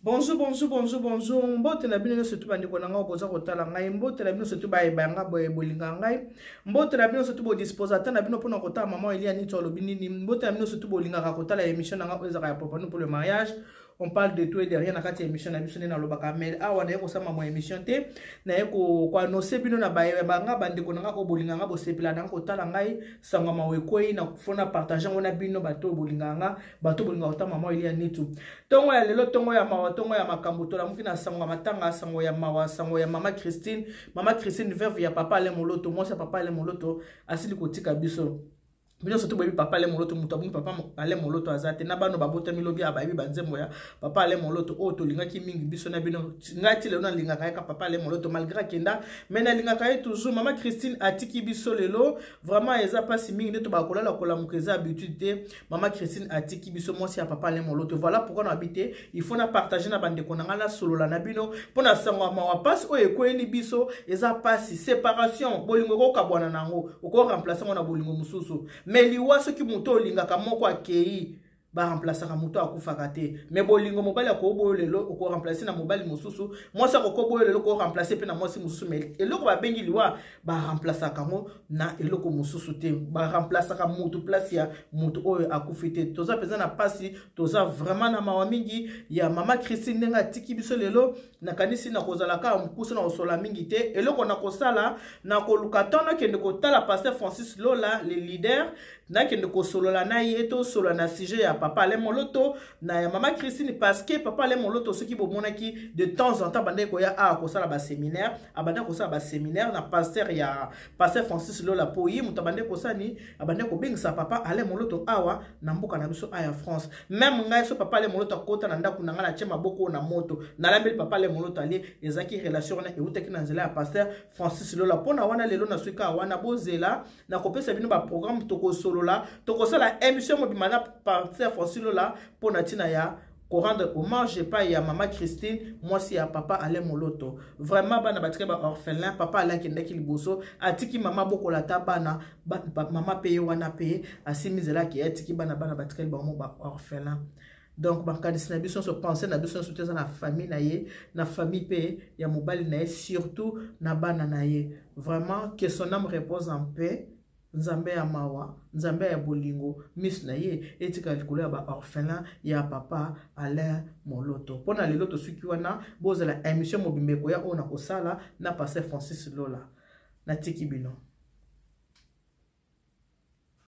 Bonjour, bonjour, bonjour, bonjour. Mbote na bino nyonso tu bandeko na ngai boza kotala ngai. Mbote na bino nyonso tu bayeba nga boye bolinga ngai. Mbote na bino nyonso tu bodispose ata na bino mpona kotala mama Elia Nito alobi nini. Mbote na bino nyonso tu bolingaka kotala émission na ngai oyo ezalaka ya Propano pour le mariage. On parle de tout et de rien na kati ya émission na biso nde nalobaka mais awa naye kosala mwa émission te naye koannonce bino na bayeba nga bandeko na ngai oyo bolinga nga bosepela na nga kotala ngai sango mawa ekwei na fona partage yango na bino bato oyo bolingaka nga bato bolingaka kotala mama Elia Nitu. Tongo ya lelo, tongo ya mawa, tongo ya makambo, tolamuki na sango ya matanga, sango ya mawa, sango ya mama Christine, mama Christine veuve ya papa Alain Moloto, mwasi ya papa Alain Moloto asili kotika biso. Bino surtout boyebi papa Alain Moloto, moto abungi papa Alain Moloto aza te, na bano babotami lobi abayebi banzembo ya papa Alain Moloto oyo tolingaki mingi biso na bino. Ngai ti lelo nalingaka ye ka papa Alain Moloto malgré akenda, mais nalingaka ye toujours. Mama Christine atiki biso lelo, vraiment eza pasi mingi nde tobaka kolala kolamuka eza habitude te. Mama Christine atiki biso, mwasi ya papa Alain Moloto. Voilà pourquoi na habité, il faut na partager na bandeko na ngai, na solola na bino mpo na sango ya mawa. Pasi oyo ekweyeli biso eza pasi, séparation, bolingo ekokabwana na yango, okoremplace yango na bolingo mosusu. Mais liwa, soki moto olingaka moko akei, baremplasaka moto akufaka te. Mais bolingo, mobali akoboyo lelo, okoremplace na mobali mosusu, mwasi akokoboyo lelo, okoremplace mpe na mwasi mosusu. Mais eloko babengi liwa, baremplasaka yango na eloko mosusu te, baremplasaka motu place ya motu oyo akufi te. Toza mpenza na mpasi, toza vraiment na mawa mingi ya mama Christine ndenge atiki biso lelo. Nakanisi nakozala kaka mokuse, na kosola mingi te. Eloko nakosala, nakoluka ntango nakende kotala pasteur Francis Lola, le leader, nakende kosolola na ye, tosolola na sujet ya papa Alain Moloto na ya mama Christine, parce que papa Alain Moloto, soki bomonaki, de temps en temps bandaki koya awa kosala baséminaire, abandaki kosala baséminaire na pasteur ya pasteur Francis Lola, po ye moto abandaki kosala nini, abandaki kobengisa papa Alain Moloto awa na mboka na biso ya France. Même ngai, so papa Alain Moloto akota na ndako na ngai, natie maboko na moto, nalambeli papa Alain Moloto alie. Ezalaki relation wana eutaki na nzela ya pasteur Francis Lola. Mpona wana lelo nasuki kaka wana, bozela nakopesa bino baprogramme, tokosolola, tokosala émission mobima na pasteur Francis Lola mpona ntina ya korendre hommage epai ya mama Christine, mwasi ya papa Alain Moloto. Vraiment bana batikaki ba orphelin. Papa Alain akendaki liboso, atiki mama bokola ata bana ba, mama mpe ye wana mpe asimi nzela ake, atiki bana, bana batikali bango ba orphelin. Donc makanisi na biso nyonso, pensée na biso nyonso te eza na famille na ye, na famille mpe ya mobali na ye, surtout na bana na ye. Vraiment, que son âme repose en paix. Nzambe ya mawa, nzambe ya bolingo, miso na ye etikala likolo ya baorphelin ya papa Alain Moloto. Mpo na lelo tosuki wana, bozala émission mobimba ekoya oyo nakosala na pasteur Francis Lola. Natiki bino.